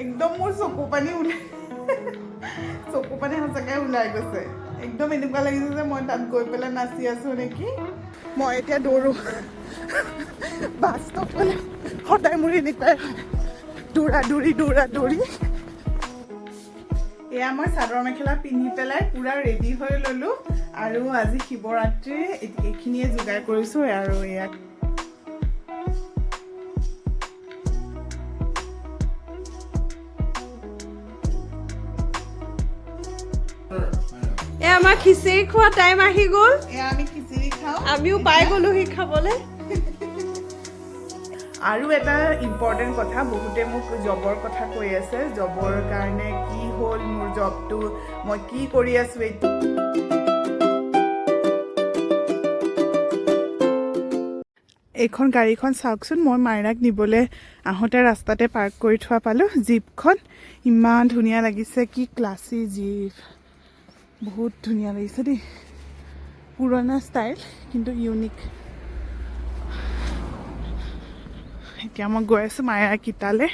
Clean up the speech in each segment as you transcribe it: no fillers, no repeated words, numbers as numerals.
একদম মোৰ চকু পানী ওলাই, চকু পানী সঁচাকৈ ওলাই গৈছে। একদম এনেকুৱা লাগিছে যে মই তাত গৈ পেলাই নাচি আছোঁ নেকি। মই এতিয়া দৌৰোঁ বাছ ষ্টপলৈ। সদায় মোৰ এনেকুৱাই হয়, দৌৰা দৌৰি দৌৰা দৌৰি। এয়া মই চাদৰ মেখেলা পিন্ধি পেলাই পূৰা ৰেডি হৈ ল'লোঁ আৰু আজি শিৱৰাত্ৰিৰ এইখিনিয়ে যোগাৰ কৰিছোঁ। আৰু এয়া এই আমাৰ খিচিৰি খোৱা টাইম আহি গ'ল। এয়া আমি খিচিৰি খাওঁ। আমিও পাই গ'লোহি খাবলৈ। আৰু এটা ইম্পৰ্টেণ্ট কথা, বহুতে মোক জবৰ কথা কৈ আছে, জবৰ কাৰণে কি হ'ল মোৰ জবটো, মই কি কৰি আছোঁ এইটো। এইখন গাড়ীখন চাওকচোন, মই মাইনাক নিবলৈ আহোঁতে ৰাস্তাতে পাৰ্ক কৰি থোৱা পালোঁ জীপখন। ইমান ধুনীয়া লাগিছে, কি ক্লাছী জীপ, বহুত ধুনীয়া লাগিছে দেই। পুৰণা ষ্টাইল কিন্তু ইউনিক। এতিয়া মই গৈ আছোঁ মায়া কিতালে।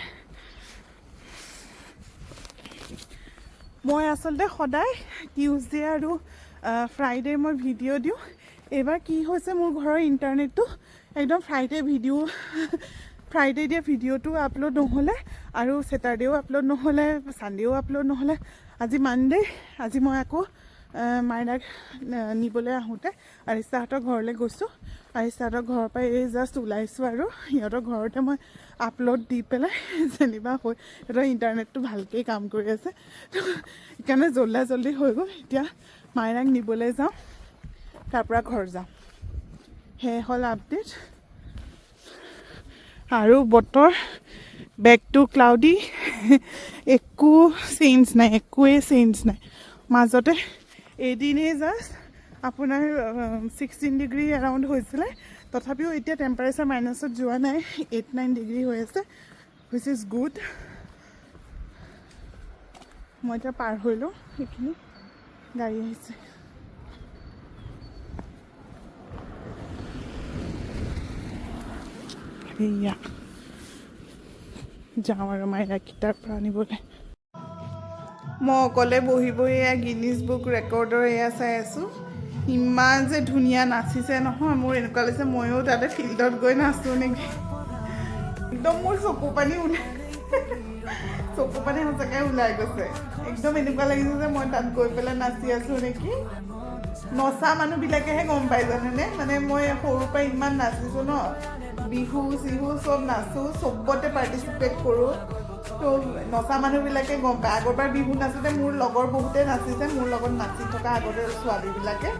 মই আচলতে সদায় টিউজডে আৰু ফ্ৰাইডে মই ভিডিঅ' দিওঁ। এইবাৰ কি হৈছে, মোৰ ঘৰৰ ইণ্টাৰনেটটো একদম ফ্ৰাইডে দিয়া ভিডিঅ'টো আপলোড নহ'লে আৰু ছেটাৰডেও আপলোড নহ'লে, ছানডেও আপলোড নহ'লে। আজি মানডে, আজি মই আকৌ মাইনাক নিবলৈ আহোঁতে আৰিষ্টাহঁতৰ ঘৰলৈ গৈছোঁ। আৰিষ্টাহঁতৰ ঘৰৰ পৰা এই জাষ্ট ওলাইছোঁ আৰু সিহঁতৰ ঘৰতে মই আপলোড দি পেলাই যেনিবা হৈ, সিহঁতৰ ইণ্টাৰনেটটো ভালকেই কাম কৰি আছে, তো সেইকাৰণে জল্দা জল্দি হৈ গ'ল। এতিয়া মাইনাক নিবলৈ যাওঁ, তাৰপৰা ঘৰ যাওঁ। সেয়ে হ'ল আপডেট। আৰু বতৰ বেক টু ক্লাউডি, একো চেঞ্জ নাই, একোৱেই চেঞ্জ নাই। মাজতে এদিনেই জাষ্ট আপোনাৰ 16 ডিগ্ৰী এৰাউণ্ড হৈছিলে, তথাপিও এতিয়া টেম্পাৰেচাৰ মাইনাছত যোৱা নাই, 8-9 ডিগ্ৰী হৈ আছে, which is good. মই এতিয়া পাৰ হৈ লওঁ সেইখিনি, গাড়ী আহিছে। এয়া যাওঁ আৰু মাইনা কিতাপ পৰা আনিবলৈ। মই অকলে বহি বহি এয়া গিনিজ বুক ৰেকৰ্ডৰ এয়া চাই আছোঁ। ইমান যে ধুনীয়া নাচিছে নহয়, মোৰ এনেকুৱা লাগিছে ময়ো তাতে ফিল্ডত গৈ নাচোঁ নেকি। একদম মোৰ চকু পানী ওলাই, চকু পানী সঁচাকৈ ওলাই গৈছে। একদম এনেকুৱা লাগিছে যে মই তাত গৈ পেলাই নাচি আছোঁ নেকি। নচা মানুহবিলাকেহে গম পায় জানেনে। মানে মই সৰুৰ পৰা ইমান নাচিছোঁ ন, বিহু চিহু চব নাচোঁ, চবতে পাৰ্টিচিপেট কৰোঁ, তো নচা মানুহবিলাকে গম পায়। আগৰবাৰ বিহু নাচোঁতে মোৰ লগৰ বহুতে নাচিছে, মোৰ লগত নাচি থকা আগতে ছোৱালীবিলাকে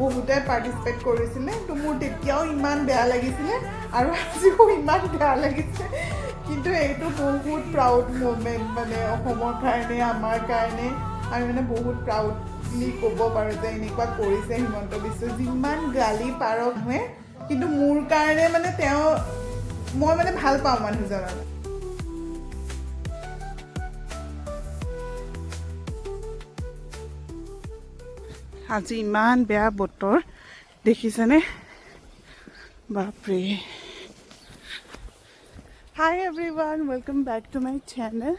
বহুতে পাৰ্টিচিপেট কৰিছিলে। তো মোৰ তেতিয়াও ইমান বেয়া লাগিছিলে আৰু আজিও ইমান বেয়া লাগিছে, কিন্তু এইটো বহুত প্ৰাউড মুমেণ্ট মানে অসমৰ কাৰণে, আমাৰ কাৰণে। আমি মানে বহুত প্ৰাউডলি ক'ব পাৰোঁ যে এনেকুৱা কৰিছে হিমন্ত বিশ্ব। যিমান গালি পাৰক মানুহে, কিন্তু মোৰ কাৰণে মানে তেওঁ, মই মানে ভাল পাওঁ মানুহজনক। আজি ইমান বেয়া বতৰ দেখিছেনে, বাপৰে। Hi everyone, welcome back to my channel.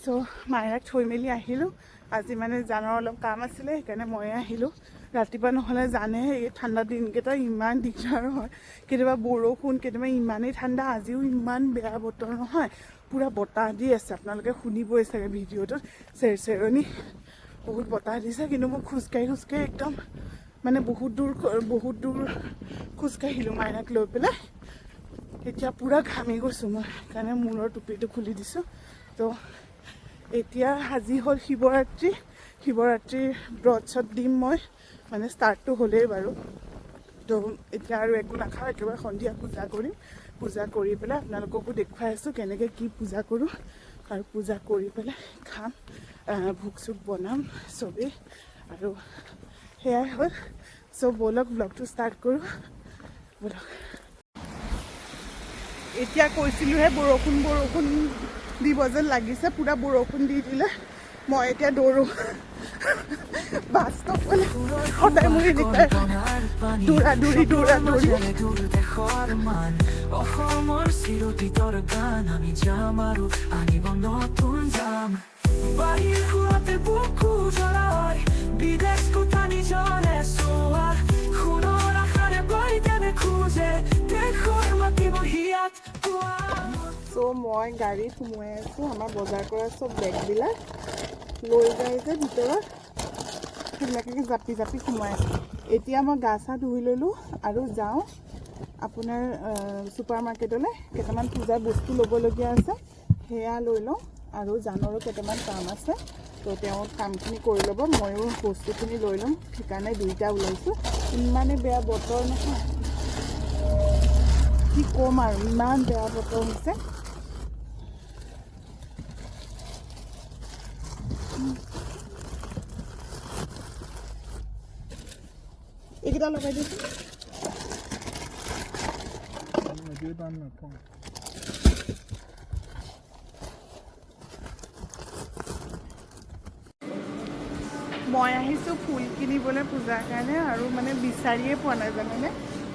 So মাইনাক থৈ মেলি আহিলোঁ। আজি মানে জানৰ অলপ কাম আছিলে, সেইকাৰণে ময়ে আহিলোঁ ৰাতিপুৱা। নহ'লে জানে এই ঠাণ্ডা দিনকেইটা ইমান দিগদাৰ হয়, কেতিয়াবা বৰষুণ, কেতিয়াবা ইমানেই ঠাণ্ডা। আজিও ইমান বেয়া বতৰ নহয়, পূৰা বতাহ দি আছে। আপোনালোকে শুনিবই চাগে ভিডিঅ'টোত চেৰচেৰণি, বহুত বতাহ দিছে। কিন্তু মই খোজকাঢ়ি খোজকাঢ়ি একদম মানে বহুত দূৰ, বহুত দূৰ খোজকাঢ়িলোঁ মাইনাক লৈ পেলাই। এতিয়া পূৰা ঘামি গৈছোঁ মই, সেইকাৰণে মূৰৰ টুপিটো খুলি দিছোঁ। তো এতিয়া আজি হ'ল শিৱৰাত্ৰি। শিৱৰাত্ৰিৰ ব্ৰত চত দিম মই, মানে ষ্টাৰ্টটো হ'লেই বাৰু। তো এতিয়া আৰু একো নাখাওঁ, একেবাৰে সন্ধিয়া পূজা কৰিম। পূজা কৰি পেলাই আপোনালোককো দেখুৱাই আছোঁ কেনেকৈ কি পূজা কৰোঁ। আৰু পূজা কৰি পেলাই খাম, ভোগ চোগ বনাম চবেই, আৰু সেয়াই হ'ল। চ' ব'লক, ব্লগটো ষ্টাৰ্ট কৰোঁ, ব'লক। এতিয়া কৈছিলোঁহে বৰষুণ বৰষুণ দিব যেন লাগিছে, পূৰা বৰষুণ দি দিলে। মই এতিয়া দৌৰোঁ। বাছ ষ্টপলৈ। সদায় মোৰ এনেকুৱাই দৌৰা দৌৰি দৌৰা দৌৰি। দেশৰ মান, অসমৰ চিৰতীতৰ গান। আমি যাম আৰু আনিব নতুন যাম। বাহিৰ সুৰতে বুকু জ্বলাই, বিদেশ কোঠা নিজৰে চোৱা। সোণৰ আশাৰে বাৰীতে খোজে, দেশৰ মাটিবোৰ হিয়াত পোৱা। চ' মই গাড়ীত সোমোৱাই আছোঁ। আমাৰ বজাৰ কৰা চব বেগবিলাক লৈ যায় যে ভিতৰত, সেইবিলাকে জাপি জাপি সোমোৱাই আছোঁ। এতিয়া মই গা চা ধুই ল'লোঁ আৰু যাওঁ আপোনাৰ ছুপাৰ মাৰ্কেটলৈ। কেইটামান পূজাৰ বস্তু ল'বলগীয়া আছে, সেয়া লৈ লওঁ। আৰু জানৰো কেইটামান কাম আছে, তো তেওঁ কামখিনি কৰি ল'ব, ময়ো বস্তুখিনি লৈ ল'ম। সেইকাৰণে দুইটা ওলাইছোঁ। ইমানেই বেয়া বতৰ নহয়, কি ক'ম আৰু, ইমান বেয়া বতৰ হৈছে। এইকেইটা লগাই দিছোঁ। মই আহিছোঁ ফুল কিনিবলৈ পূজাৰ কাৰণে আৰু মানে বিচাৰিয়ে পোৱা নাই, জানেনে?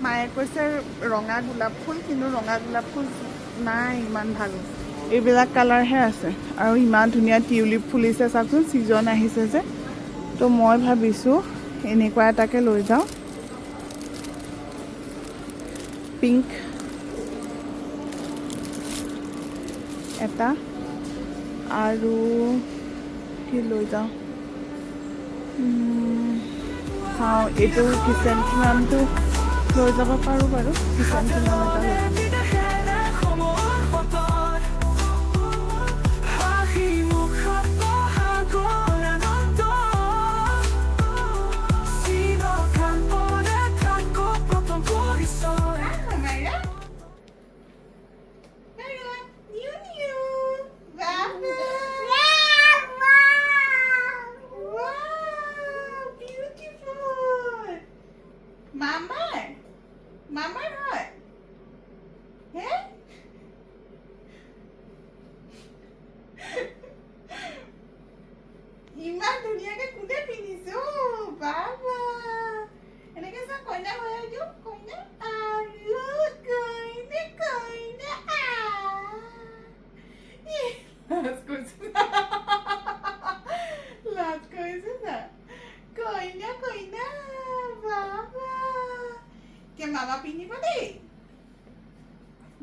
মায়ে কৈছে ৰঙা গোলাপ ফুল, কিন্তু ৰঙা গোলাপ ফুল নাই ইমান ভাল, এইবিলাক কালাৰহে আছে। আৰু ইমান ধুনীয়া টিউলিপ ফুলিছে চাওকচোন, ছিজন আহিছে যে। তো মই ভাবিছোঁ এনেকুৱা এটাকে লৈ যাওঁ, পিংক এটা। আৰু কি লৈ যাওঁ? চাওঁ, এইটো ক্ৰিচেণ্থিমামটো লৈ যাব পাৰোঁ বাৰু। ক্ৰিচেণ্থিমাম এটা লৈ যাম। বিদেশেৰে সমৰ বতৰ, হাঁহি মুখত বহাগৰ আনন্দ। চিৰকাল পৰে থাকক প্ৰথম পৰিচয়। Naira? Naira, new new. Baba. Wow, beautiful. মামাৰ মামাৰ হয় হে। ইমান ধুনীয়াকে কোনে পিন্ধিছে? অ' বাবা, এনেকে চা, কইনা হৈ দিওঁ, কইনা আৰু কইনা কইনা। লাজ কৰিছে, লাজ কৰিছে। চা, কইনা কইনা। বাবা, এতিয়া মামা পিন্ধিব দেই,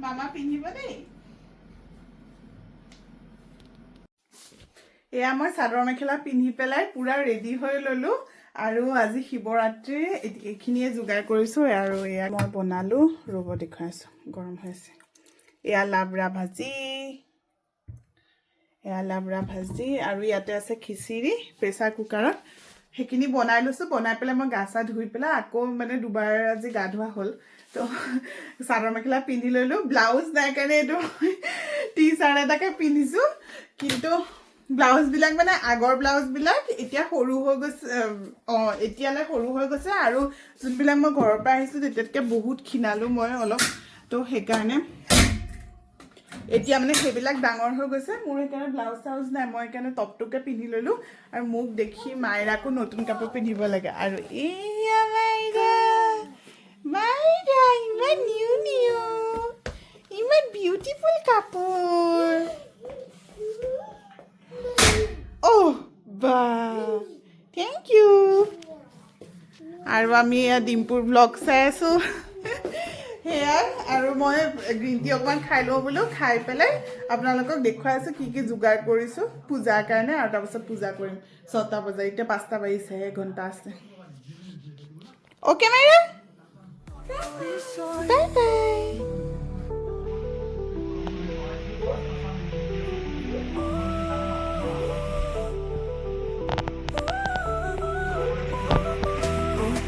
মামা পিন্ধিব দেই। এয়া মই চাদৰ মেখেলা পিন্ধি পেলাই পূৰা ৰেডি হৈ ল'লোঁ। আৰু আজি শিৱৰাত্ৰিৰ এইখিনিয়ে যোগাৰ কৰিছোঁ। আৰু এয়া মই বনালোঁ, ৰ'ব দেখুৱাই আছোঁ, গৰম হৈ আছে। এয়া লাবৰা ভাজি, এয়া লাবৰা ভাজি। আৰু ইয়াতে আছে খিচিৰি প্ৰেছাৰ কুকাৰত। সেইখিনি বনাই লৈছোঁ। বনাই পেলাই মই গা চা ধুই পেলাই আকৌ মানে দুবাৰ আজি গা ধোৱা হ'ল। তো চাদৰ মেখেলা পিন্ধি ল'লোঁ, ব্লাউজ নাই কাৰণে এইটো টি চাৰ্ট এটাকে পিন্ধিছোঁ। কিন্তু ব্লাউজবিলাক মানে আগৰ ব্লাউজবিলাক এতিয়া সৰু হৈ গৈছে, অঁ, এতিয়ালৈ সৰু হৈ গৈছে। আৰু যোনবিলাক মই ঘৰৰ পৰা আহিছোঁ, তেতিয়াতকৈ বহুত ক্ষীণালোঁ মই অলপ। তো সেইকাৰণে এতিয়া মানে সেইবিলাক ডাঙৰ হৈ গৈছে মোৰ। সেইকাৰণে ব্লাউজ চাউজ নাই, মই সেইকাৰণে টপটোকে পিন্ধি ল'লোঁ। আৰু মোক দেখি মাইৰাকো নতুন কাপোৰ পিন্ধিব লাগে। আৰু এইয়া মাইৰা, মাইৰা ইমান নিউ নিউ, ইমান বিউটিফুল কাপোৰ। অ' বা, thank U. আৰু আমি এয়া ডিম্পুৰ ব্লগ চাই আছোঁ সেয়াই। আৰু মই গ্ৰীণ টি অকণমান খাই লওঁ বোলো, খাই পেলাই আপোনালোকক দেখুৱাই আছোঁ কি কি যোগাৰ কৰিছোঁ পূজাৰ কাৰণে। আৰু তাৰপিছত পূজা কৰিম 6টা বজাত, এতিয়া 5টা বাজিছে, এঘণ্টা আছে। Okay Maira, bye bye.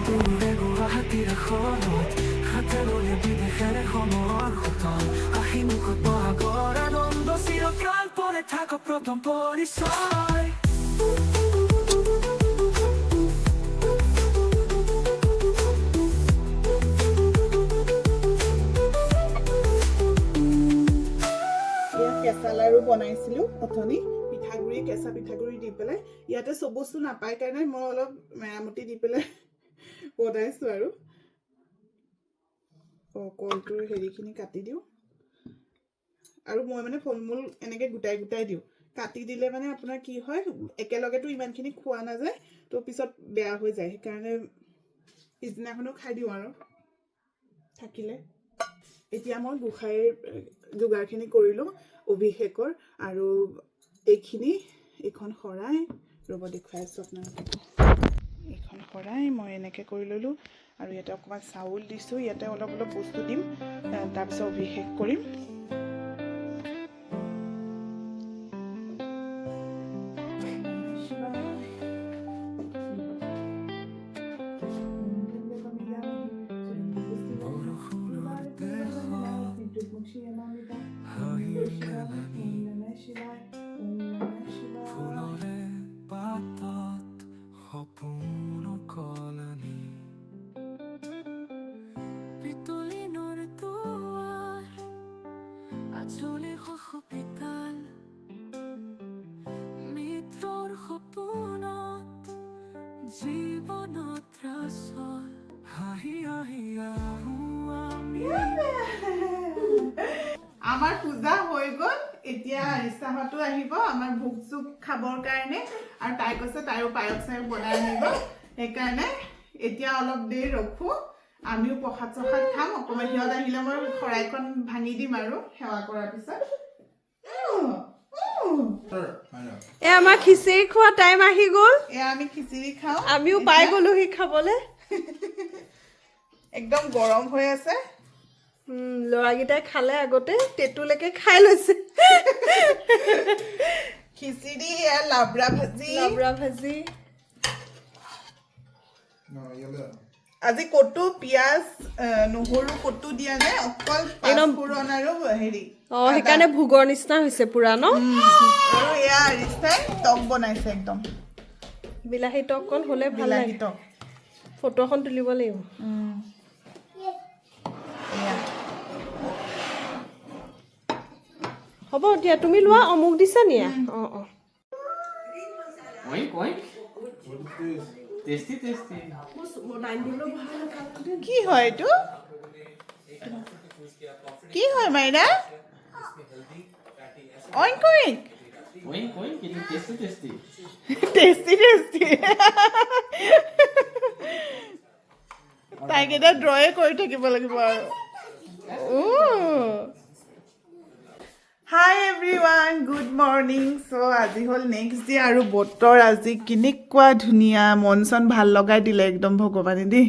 দূৰে গুৱাহাটীৰ খনত হাতে ল'লে বিদেশেৰে সমৰ সতন। হাঁহি মুখত বহাগৰ আনন্দ, চিৰকাল পৰে থাকক প্ৰথম পৰিচয়। এয়া কেঁচা লাৰু বনাইছিলোঁ অথনি, পিঠাগুড়ি পিঠাগুড়ি, কেঁচা পিঠাগুড়ি দি পেলাই। ইয়াতে চব বস্তু নাপায় কাৰণে মই অলপ মেৰামতি দি পেলাই বনাইছোঁ আৰু। অঁ, কলটোৰ হেৰিখিনি কাটি দিওঁ আৰু মই মানে ফল মূল এনেকৈ গোটাই গোটাই দিওঁ। কাটি দিলে মানে আপোনাৰ কি হয়, একেলগেতো ইমানখিনি খোৱা নাযায়, তো পিছত বেয়া হৈ যায়। সেইকাৰণে পিছদিনাখনো খাই দিওঁ আৰু থাকিলে। এতিয়া মই গোঁসাইৰ যোগাৰখিনি কৰিলোঁ অভিষেকৰ। আৰু এইখিনি, এইখন শৰাই, ৰ'ব, দেখুৱাই আছোঁ আপোনালোকক। এইখন শৰাই মই এনেকৈ কৰি ল'লোঁ আৰু ইয়াতে অকণমান চাউল দিছোঁ। ইয়াতে অলপ অলপ বস্তু দিম, তাৰপিছত অভিষেক কৰিম। বৰষুণৰ দেশত হাঁহিৰ খেলানি, ফুলৰে পাতত সপোনৰ কলানি, পিতলিনৰ দুৱাৰ, আঁচলি হস্পিতাল, মিত্ৰৰ সপোনত জীৱনত ৰাচল, হাঁহি হাঁহি আহোঁ আমি। আমাৰ পূজা হৈ গ'ল। এতিয়া ৰিচাহঁতো আহিব আমাৰ ভোগ চোগ খাবৰ কাৰণে আৰু তাই কৈছে তাইও পায়স চায়স বনাই আনিব। সেইকাৰণে এতিয়া অলপ দেৰি ৰখো, আমিও প্ৰসাদ চসাদ খাম অকণমান। সিহঁত আহিলে মই শৰাইখন ভাঙি দিম আৰু সেৱা কৰাৰ পিছত। এ, আমাৰ খিচিৰি খোৱা টাইম আহি গ'ল। এয়া আমি খিচিৰি খাওঁ। আমিও পাই গ'লোহি খাবলৈ। একদম গৰম হৈ আছে। ল'ৰাকেইটাই খালে আগতে, টেটুলৈকে খাই লৈছে। খিচিৰি, এয়া লাবৰা ভাজি। লাবৰা ভাজি। আজি ক'তো পিঁয়াজ, নহৰু ক'তো দিয়া নাই, অকল পাঁচফোৰণ আৰু হেৰি। অঁ, সেইকাৰণে ভোগৰ নিচিনা হৈছে পুৰা ন? আৰু এয়া আৰিষ্টাই টক বনাইছে একদম। বিলাহী টককণ হ'লে ভাল বিলাহী লাগে। টক। ফটো এখন তুলিব লাগিব। এয়া। হ'ব দিয়া, তুমি লোৱা। অঁ, মোক দিছা নি? অঁ। Oink oink. Tasty tasty. কি হয় এইটো? কি হয় মাইনা? অইন oink. Oink oink. It is tasty tasty. Tasty tasty. তাইক এতিয়া ড্ৰয়ে কৰি থাকিব লাগিব আৰু। Hi everyone, good morning. So আজি হ'ল নেক্সট ডে আৰু বতৰ আজি কেনেকুৱা ধুনীয়া, মন চন ভাল লগাই দিলে একদম ভগৱানে দেই।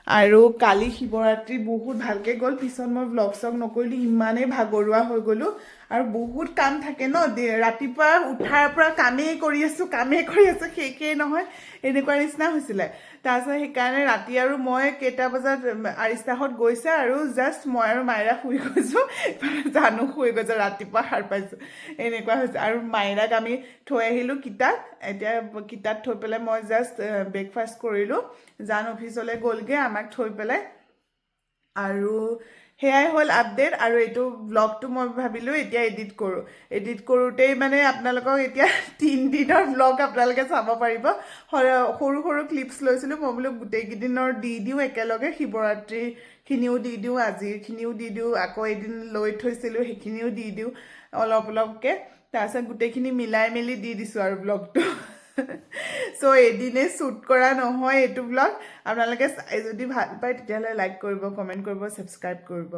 আৰু কালি শিৱৰাত্ৰি বহুত ভালকৈ গ'ল। পিছত মই ভ্লগ চগ নকৰিলোঁ, ইমানেই ভাগৰুৱা হৈ গ'লোঁ আৰু বহুত কাম থাকে ন। ৰাতিপুৱা উঠাৰ পৰা কামেই কৰি আছোঁ, কামেই কৰি আছোঁ, শেষেই নহয়, এনেকুৱা নিচিনা হৈছিলে। তাৰপিছত সেইকাৰণে ৰাতি আৰু মই কেইটা বজাত আৰিষ্টাহঁত গৈছে আৰু জাষ্ট মই আৰু মাইৰা শুই গৈছোঁ, জানো শুই গৈছে, ৰাতিপুৱা সাৰ পাইছোঁ, এনেকুৱা হৈছে। আৰু মাইৰাক আমি থৈ আহিলোঁ কিতাত। এতিয়া কিতাত থৈ পেলাই মই জাষ্ট ব্ৰেকফাষ্ট কৰিলোঁ। জান অফিচলৈ গ'লগৈ আমাক থৈ পেলাই। আৰু সেয়াই হ'ল আপডেট। আৰু এইটো ব্লগটো মই ভাবিলোঁ এতিয়া এডিট কৰোঁ। এডিট কৰোঁতেই মানে আপোনালোকক এতিয়া 3 দিনৰ ব্লগ আপোনালোকে চাব পাৰিব। সৰু সৰু ক্লিপছ লৈছিলোঁ মই, বোলো গোটেইকেইদিনৰ দি দিওঁ একেলগে। শিৱৰাত্ৰিখিনিও দি দিওঁ, আজিৰখিনিও দি দিওঁ, আকৌ এদিন লৈ থৈছিলোঁ সেইখিনিও দি দিওঁ অলপ অলপকৈ। তাৰপিছত গোটেইখিনি মিলাই মেলি দি দিছোঁ আৰু ব্লগটো। চ' এদিনেই শ্বুট কৰা নহয় এইটো ব্লগ। আপোনালোকে চাই যদি ভাল পায়, তেতিয়াহ'লে লাইক কৰিব, কমেণ্ট কৰিব, ছাবস্ক্ৰাইব কৰিব।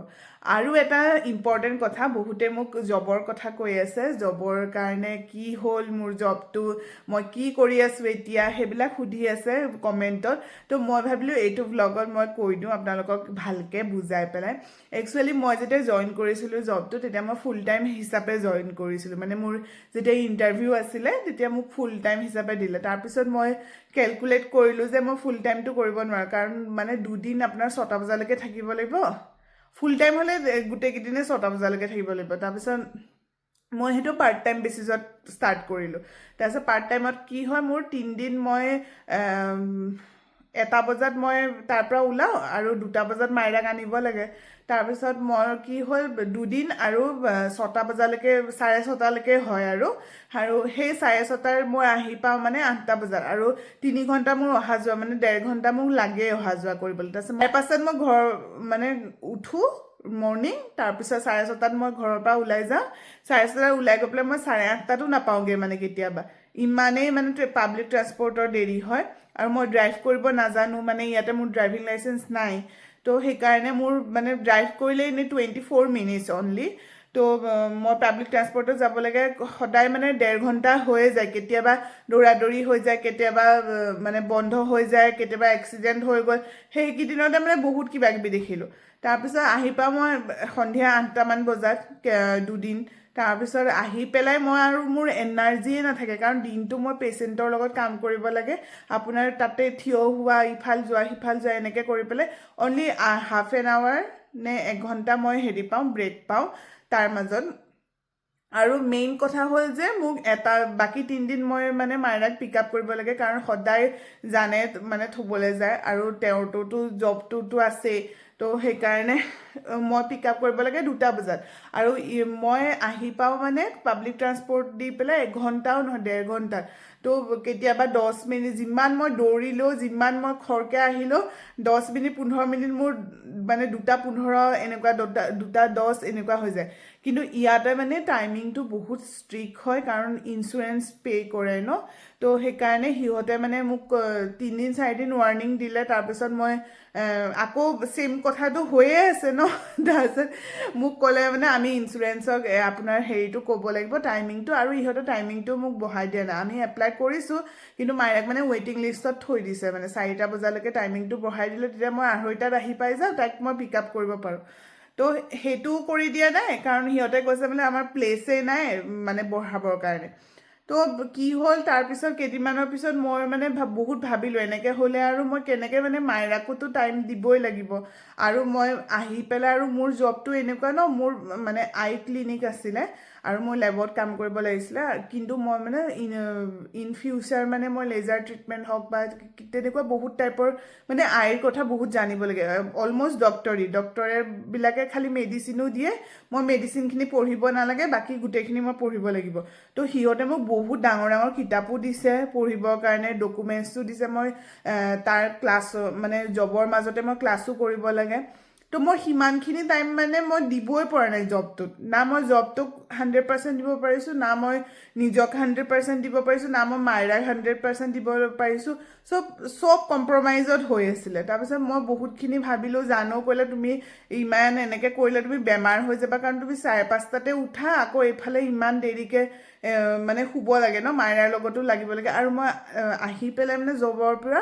আৰু এটা ইম্পৰ্টেণ্ট কথা, বহুতে মোক জবৰ কথা কৈ আছে, জবৰ কাৰণে কি হ'ল, মোৰ জবটো, মই কি কৰি আছোঁ এতিয়া, সেইবিলাক সুধি আছে কমেণ্টত। তো মই ভাবিলোঁ এইটো ব্লগত মই কৈ দিওঁ আপোনালোকক ভালকৈ বুজাই পেলাই। একচুৱেলি মই যেতিয়া জইন কৰিছিলোঁ জবটো, তেতিয়া মই ফুল টাইম হিচাপে জইন কৰিছিলোঁ। মানে মোৰ যেতিয়া ইণ্টাৰভিউ আছিলে, তেতিয়া মোক ফুল টাইম হিচাপে দিলে। তাৰপিছত মই কেলকুলেট কৰিলোঁ যে মই ফুল টাইমটো কৰিব নোৱাৰোঁ, কাৰণ মানে দুদিন আপোনাৰ 6টা বজালৈকে থাকিব লাগিব। ফুল টাইম হ'লে গোটেইকেইদিনে 6টা বজালৈকে থাকিব লাগিব। তাৰপিছত মই সেইটো পাৰ্ট টাইম বেচিছত ষ্টাৰ্ট কৰিলোঁ। তাৰপিছত পাৰ্ট টাইমত কি হয়, মোৰ 3 দিন মই 1 বজাত মই তাৰ পৰা ওলাওঁ আৰু 2টা বজাত মাইৰাক আনিব লাগে। তাৰপিছত মই কি হ'ল, দুদিন আৰু 6টা বজালৈকে, 6:30লৈকে হয় আৰু আৰু সেই 6:30ৰ মই আহি পাওঁ মানে 8টা বজাত আৰু 3 ঘণ্টা মোৰ অহা যোৱা, মানে 1.5 ঘণ্টা মোক লাগে অহা যোৱা কৰিবলৈ। তাৰপিছত 5:30ত মই ঘৰ মানে উঠোঁ মৰ্ণিং। তাৰপিছত 6:30ত মই ঘৰৰ পৰা ওলাই যাওঁ। 6:30ত ওলাই গৈ পেলাই মই 8:30তো নাপাওঁগৈ। মানে কেতিয়াবা ইমানেই মানে পাব্লিক ট্ৰান্সপৰ্টৰ দেৰি হয় আৰু মই ড্ৰাইভ কৰিব নাজানো, মানে ইয়াতে মোৰ ড্ৰাইভিং লাইচেঞ্চ নাই। তো সেইকাৰণে মোৰ মানে ড্ৰাইভ কৰিলে এনেই 24 মিনিটছ অনলি। তো মই পাব্লিক ট্ৰান্সপৰ্টত যাব লাগে সদায়, মানে 1.5 ঘণ্টা হৈয়ে যায়। কেতিয়াবা দৌৰা দৌৰি হৈ যায়, কেতিয়াবা মানে বন্ধ হৈ যায়, কেতিয়াবা এক্সিডেণ্ট হৈ গ'ল। সেইকেইদিনতে মানে বহুত কিবা কিবি দেখিলোঁ। তাৰপিছত আহি পাওঁ মই সন্ধিয়া 8টামান বজাত দুদিন। তাৰপিছত আহি পেলাই মই আৰু মোৰ এনাৰ্জিয়ে নাথাকে, কাৰণ দিনটো মই পেচেণ্টৰ লগত কাম কৰিব লাগে। আপোনাৰ তাতে থিয় হোৱা, ইফাল যোৱা সিফাল যোৱা, এনেকৈ কৰি পেলাই অনলি হাফ এন আৱাৰ নে এঘণ্টা মই হেৰি পাওঁ, ব্ৰেক পাওঁ তাৰ মাজত। আৰু মেইন কথা হ'ল যে মোক এটা বাকী 3 দিন মই মানে মাইৰাক পিক আপ কৰিব লাগে, কাৰণ সদায় জানে মানে থ'বলৈ যায় আৰু তেওঁৰটোতো জবটোতো আছেই। তো সেইকাৰণে মই পিক আপ কৰিব লাগে 2টা বজাত আৰু মই আহি পাওঁ মানে পাব্লিক ট্ৰান্সপৰ্ট দি পেলাই এঘণ্টাও নহয়, 1.5 ঘণ্টাত। তো কেতিয়াবা 10 মিনিট, যিমান মই দৌৰিলেও, যিমান মই খৰকৈ আহিলেও 10 মিনিট, 15 মিনিট মোৰ মানে 2:15 এনেকুৱা, 2:10 এনেকুৱা হৈ যায়। কিন্তু ইয়াতে মানে টাইমিংটো বহুত ষ্ট্ৰিক্ট হয়, কাৰণ ইঞ্চুৰেঞ্চ পে' কৰে ন। তো সেইকাৰণে সিহঁতে মানে মোক 3 দিন 4 দিন ৱাৰ্ণিং দিলে। তাৰপিছত মই আকৌ ছেইম কথাটো হৈয়ে আছে ন। তাৰপিছত মোক ক'লে মানে আমি ইঞ্চুৰেঞ্চক আপোনাৰ হেৰিটো ক'ব লাগিব, টাইমিংটো। আৰু ইহঁতে টাইমিংটো মোক বঢ়াই দিয়া নাই। আমি এপ্লাই কৰিছোঁ, কিন্তু মাইৰাক মানে ৱেইটিং লিষ্টত থৈ দিছে। মানে 4টা বজালৈকে টাইমিংটো বঢ়াই দিলে তেতিয়া মই 2:30ত আহি পাই যাওঁ, তাইক মই পিক আপ কৰিব পাৰোঁ। তো সেইটোও কৰি দিয়া নাই, কাৰণ সিহঁতে কৈছে মানে আমাৰ প্লেচেই নাই মানে বঢ়াবৰ কাৰণে। তো কি হ'ল, তাৰপিছত কেইদিনমানৰ পিছত মই মানে বহুত ভাবিলোঁ, এনেকৈ হ'লে আৰু মই কেনেকৈ মানে মাইৰাকোতো টাইম দিবই লাগিব। আৰু মই আহি পেলাই আৰু মোৰ জবটো এনেকুৱা ন, মোৰ মানে আই ক্লিনিক আছিলে আৰু মই লেবত কাম কৰিব লাগিছিলে। কিন্তু মই মানে ইন ইন ফিউচাৰ মানে মই লেজাৰ ট্ৰিটমেণ্ট হওক বা তেনেকুৱা বহুত টাইপৰ মানে আইৰ কথা বহুত জানিব লাগে। অলমষ্ট ডক্টৰী, ডক্টৰেবিলাকে খালি মেডিচিনো দিয়ে, মই মেডিচিনখিনি পঢ়িব নালাগে, বাকী গোটেইখিনি মই পঢ়িব লাগিব। তো সিহঁতে মোক বহুত ডাঙৰ ডাঙৰ কিতাপো দিছে পঢ়িবৰ কাৰণে, ডকুমেণ্টছো দিছে। মই তাৰ ক্লাছ মানে জবৰ মাজতে মই ক্লাছো কৰিব লাগে। তো মই সিমানখিনি টাইম মানে মই দিবই পৰা নাই জবটোত। না মই জবটোক 100% দিব পাৰিছোঁ, না মই নিজক 100% দিব পাৰিছোঁ, না মই মাইৰাক 100% দিব পাৰিছোঁ। চব চব কম্প্ৰমাইজত হৈ আছিলে। তাৰপিছত মই বহুতখিনি ভাবিলোঁ। জানো ক'লে, তুমি ইমান এনেকৈ কৰিলে তুমি বেমাৰ হৈ যাবা, কাৰণ তুমি 5:30তে উঠা, আকৌ এইফালে ইমান দেৰিকৈ মানে শুব লাগে ন, মাইৰাৰ লগতো লাগিব লাগে। আৰু মই আহি পেলাই মানে জবৰ পৰা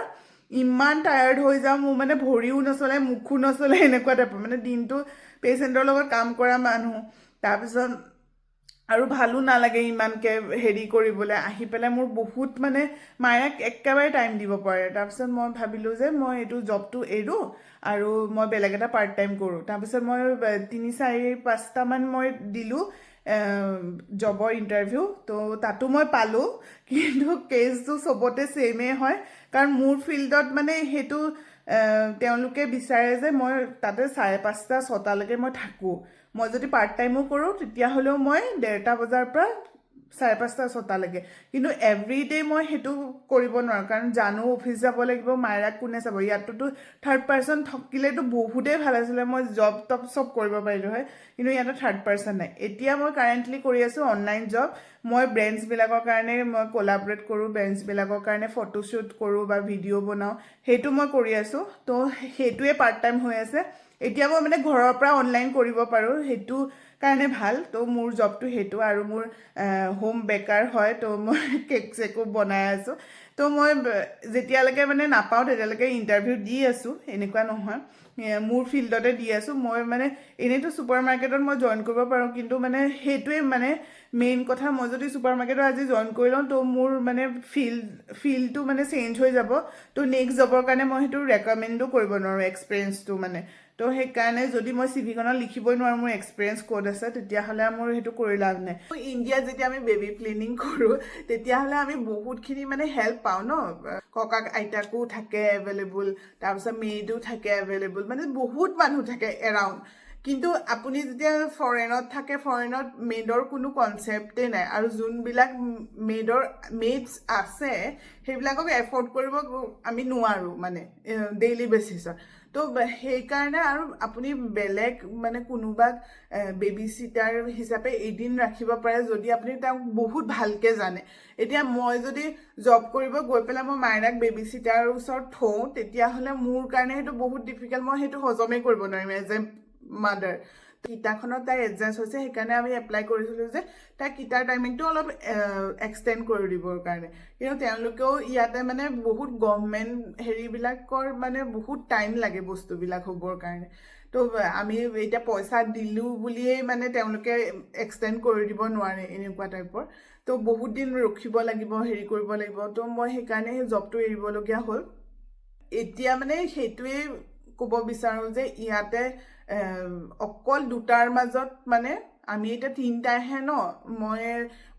ইমান টায়াৰ্ড হৈ যাওঁ, মোৰ মানে ভৰিও নচলে, মুখো নচলে, এনেকুৱা টাইপৰ। মানে দিনটো পেচেণ্টৰ লগত কাম কৰা মানুহ, তাৰপিছত আৰু ভালো নালাগে ইমানকৈ হেৰি কৰিবলৈ। আহি পেলাই মোৰ বহুত মানে মাইৰাক একেবাৰে টাইম দিব পাৰে। তাৰপিছত মই ভাবিলোঁ যে মই এইটো জবটো এৰোঁ আৰু মই বেলেগ এটা পাৰ্ট টাইম কৰোঁ। তাৰপিছত মই তিনি চাৰি পাঁচটামান মই দিলোঁ জবৰ ইণ্টাৰভিউ। তো তাতো মই পালোঁ, কিন্তু কেছটো চবতে ছেইমেই হয়, কাৰণ মোৰ ফিল্ডত মানে সেইটো তেওঁলোকে বিচাৰে যে মই তাতে 5:30, 6টালৈকে মই থাকোঁ। মই যদি পাৰ্ট টাইমো কৰোঁ, তেতিয়াহ'লেও মই 1:30 বজাৰ পৰা 5:30, 6টালৈকে। কিন্তু এভৰি ডে মই সেইটো কৰিব নোৱাৰোঁ, কাৰণ জানো অফিচ যাব লাগিব, মাইৰাক কোনে চাব? ইয়াতটোতো থাৰ্ড পাৰ্চন থাকিলেতো বহুতেই ভাল আছিলে, মই জব টব চব কৰিব পাৰিলোঁ হয়। কিন্তু ইয়াতে থাৰ্ড পাৰ্চন নাই। এতিয়া মই কাৰেণ্টলি কৰি আছোঁ অনলাইন জব। মই ব্ৰেণ্ডছবিলাকৰ কাৰণে মই কলাবৰেট কৰোঁ, ব্ৰেণ্ডছবিলাকৰ কাৰণে ফটোশ্বুট কৰোঁ বা ভিডিঅ' বনাওঁ, সেইটো মই কৰি আছোঁ। তো সেইটোৱে পাৰ্ট টাইম হৈ আছে এতিয়া। মই মানে ঘৰৰ পৰা অনলাইন কৰিব পাৰোঁ, সেইটো কাৰণে ভাল। তো মোৰ জবটো সেইটো আৰু মোৰ হোম বেকাৰ হয়, তো মই কেক চেকো বনাই আছোঁ। তো মই যেতিয়ালৈকে মানে নাপাওঁ তেতিয়ালৈকে ইণ্টাৰভিউ দি আছোঁ, এনেকুৱা নহয়, মোৰ ফিল্ডতে দি আছোঁ। মই মানে এনেইতো ছুপাৰ মাৰ্কেটত মই জইন কৰিব পাৰোঁ, কিন্তু মানে সেইটোৱে মানে মেইন কথা, মই যদি ছুপাৰ মাৰ্কেটত আজি জইন কৰি লওঁ, তো মোৰ মানে ফিল্ডটো মানে চেঞ্জ হৈ যাব। তো নেক্সট জবৰ কাৰণে মই সেইটো ৰেকমেণ্ডো কৰিব নোৱাৰোঁ এক্সপিৰিয়েঞ্চটো মানে। তো সেইকাৰণে যদি মই চিভিখনত লিখিবই নোৱাৰোঁ মোৰ এক্সপিৰিয়েঞ্চ ক'ত আছে, তেতিয়াহ'লে মোৰ সেইটো কৰি লাভ নাই। ইণ্ডিয়াত যেতিয়া আমি বেবী প্লেনিং কৰোঁ, তেতিয়াহ'লে আমি বহুতখিনি মানে হেল্প পাওঁ ন। ককাক আইতাকো থাকে এভেইলেবল, তাৰপিছত মেইডো থাকে এভেইলেবল, মানে বহুত মানুহ থাকে এৰাউণ্ড। কিন্তু আপুনি যেতিয়া ফৰেনত থাকে, ফৰেনত মেডৰ কোনো কনচেপ্টেই নাই আৰু যোনবিলাক মেডছ আছে, সেইবিলাকক এফৰ্ড কৰিব আমি নোৱাৰোঁ মানে ডেইলি বেচিছত। তো সেইকাৰণে আৰু আপুনি বেলেগ মানে কোনোবাক বেবী চিটাৰ হিচাপে এদিন ৰাখিব পাৰে, যদি আপুনি তেওঁক বহুত ভালকৈ জানে। এতিয়া মই যদি জব কৰিব গৈ পেলাই মই মাইনাক বেবী চিটাৰৰ ওচৰত থওঁ, তেতিয়াহ'লে মোৰ কাৰণে সেইটো বহুত ডিফিকাল্ট। মই সেইটো হজমেই কৰিব নোৱাৰিম এজ এ মাদাৰ। কিটাখনত তাই এডজাষ্ট হৈছে, সেইকাৰণে আমি এপ্লাই কৰিছিলোঁ যে তাই কিটাৰ টাইমিংটো অলপ এক্সটেণ্ড কৰি দিবৰ কাৰণে। কিন্তু তেওঁলোকেও ইয়াতে মানে বহুত গভমেণ্ট হেৰিবিলাকৰ মানে বহুত টাইম লাগে বস্তুবিলাক হ'বৰ কাৰণে। তো আমি এতিয়া পইচা দিলোঁ বুলিয়েই মানে তেওঁলোকে এক্সটেণ্ড কৰি দিব নোৱাৰে, এনেকুৱা টাইপৰ। তো বহুত দিন ৰখিব লাগিব, হেৰি কৰিব লাগিব। তো মই সেইকাৰণে সেই জবটো এৰিবলগীয়া হ'ল। এতিয়া মানে সেইটোৱেই ক'ব বিচাৰোঁ যে ইয়াতে অকল দুটাৰ মাজত, মানে আমি এতিয়া তিনিটাহে ন।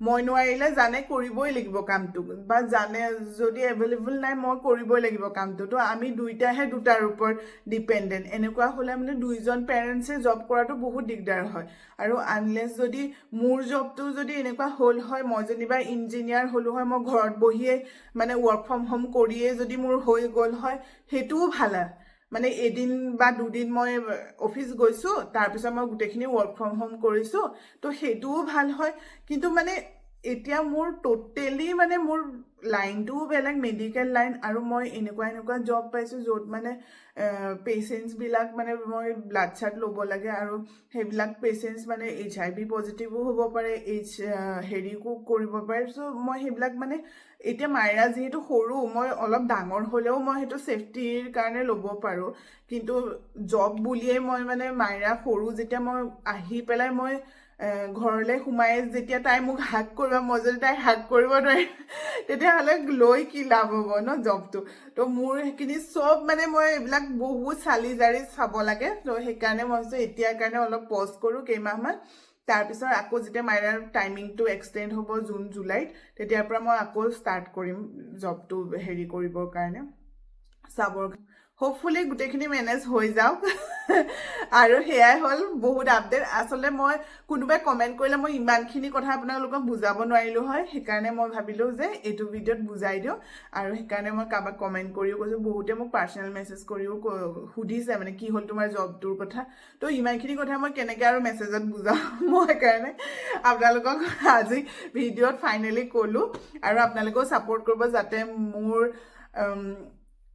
মই নোৱাৰিলে জানে কৰিবই লাগিব কামটো, বা জানে যদি এভেইলেবল নাই, মই কৰিবই লাগিব কামটো। তো আমি দুইটাহে দুটাৰ ওপৰত ডিপেণ্ডেণ্ট। এনেকুৱা হ'লে মানে দুইজন পেৰেণ্টছে জব কৰাটো বহুত দিগদাৰ হয়। আৰু আনলেছ যদি মোৰ জবটো যদি এনেকুৱা হ'ল হয়, মই যেনিবা ইঞ্জিনিয়াৰ হ'লোঁ হয়, মই ঘৰত বহিয়ে মানে ৱৰ্ক ফ্ৰম হোম কৰিয়ে যদি মোৰ হৈ গ'ল হয়, সেইটোও ভাল হয়। মানে এদিন বা দুদিন মই অফিচ গৈছোঁ, তাৰপিছত মই গোটেইখিনি ৱৰ্ক ফ্ৰম হোম কৰিছোঁ, তো সেইটোও ভাল হয়। কিন্তু মানে এতিয়া মোৰ ট'টেলি মানে মোৰ লাইনটোও বেলেগ, মেডিকেল লাইন, আৰু মই এনেকুৱা এনেকুৱা জব পাইছোঁ য'ত মানে পেচেণ্টছবিলাক মানে মই ব্লাড চাড ল'ব লাগে আৰু সেইবিলাক পেচেণ্টছ মানে এইচআইভি পজিটিভো হ'ব পাৰে, হেৰিকো কৰিব পাৰে। চ' মই সেইবিলাক মানে এতিয়া মাইৰা যিহেতু সৰু, মই অলপ ডাঙৰ হ'লেও মই সেইটো ছেফটিৰ কাৰণে ল'ব পাৰোঁ। কিন্তু জব বুলিয়েই মই মানে মাইৰা সৰু যেতিয়া মই আহি পেলাই মই ঘৰলৈ সোমাই যেতিয়া তাই মোক হাগ কৰিব, মই যদি তাইক হাগ কৰিব নোৱাৰিম, তেতিয়াহ'লে লৈ কি লাভ হ'ব ন জবটো? তো মোৰ সেইখিনি চব মানে মই এইবিলাক বহুত চালি জাৰি চাব লাগে। তো সেইকাৰণে মই ভাবিছোঁ এতিয়াৰ কাৰণে অলপ পজ কৰোঁ কেইমাহমান। তাৰপিছত আকৌ যেতিয়া মাইৰাৰ টাইমিংটো এক্সটেণ্ড হ'ব জুন জুলাইত, তেতিয়াৰ পৰা মই আকৌ ষ্টাৰ্ট কৰিম জবটো হেৰি কৰিবৰ কাৰণে, চাবৰ। হোপফুলি গোটেইখিনি মেনেজ হৈ যাওক। আৰু সেয়াই হ'ল বহুত আপডেট। আচলতে মই কোনোবাই কমেণ্ট কৰিলে মই ইমানখিনি কথা আপোনালোকক বুজাব নোৱাৰিলোঁ হয়। সেইকাৰণে মই ভাবিলোঁ যে এইটো ভিডিঅ'ত বুজাই দিওঁ। আৰু সেইকাৰণে মই কাৰোবাক কমেণ্ট কৰিও কৈছোঁ, বহুতে মোক পাৰ্চনেল মেছেজ কৰিও সুধিছে মানে কি হ'ল তোমাৰ জবটোৰ কথা। তো ইমানখিনি কথা মই কেনেকৈ আৰু মেছেজত বুজাওঁ? মই সেইকাৰণে আপোনালোকক আজি ভিডিঅ'ত ফাইনেলি ক'লোঁ। আৰু আপোনালোকেও ছাপৰ্ট কৰিব যাতে মোৰ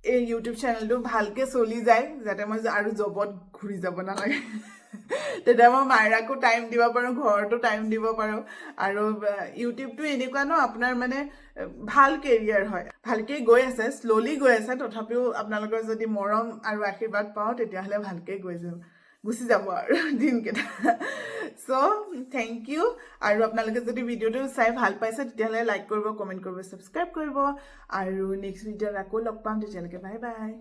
এই ইউটিউব চেনেলটো ভালকৈ চলি যায়, যাতে মই আৰু জবত ঘূৰি যাব নালাগে। তেতিয়া মই মাইৰাকো টাইম দিব পাৰোঁ, ঘৰতো টাইম দিব পাৰোঁ। আৰু ইউটিউবটো এনেকুৱা ন আপোনাৰ মানে ভাল কেৰিয়াৰ হয়। ভালকৈ গৈ আছে, শ্ল'লি গৈ আছে, তথাপিও আপোনালোকৰ যদি মৰম আৰু আশীৰ্বাদ পাওঁ, তেতিয়াহ'লে ভালকৈ গৈ যাব, গুচি যাব আৰু দিনকেইটা। চ' thank U. আৰু আপোনালোকে যদি ভিডিঅ'টো চাই ভাল পাইছে, তেতিয়াহ'লে লাইক কৰিব, কমেণ্ট কৰিব, ছাবস্ক্ৰাইব কৰিব। আৰু নেক্সট ভিডিঅ'ত আকৌ লগ পাম। তেতিয়ালৈকে বাই বাই।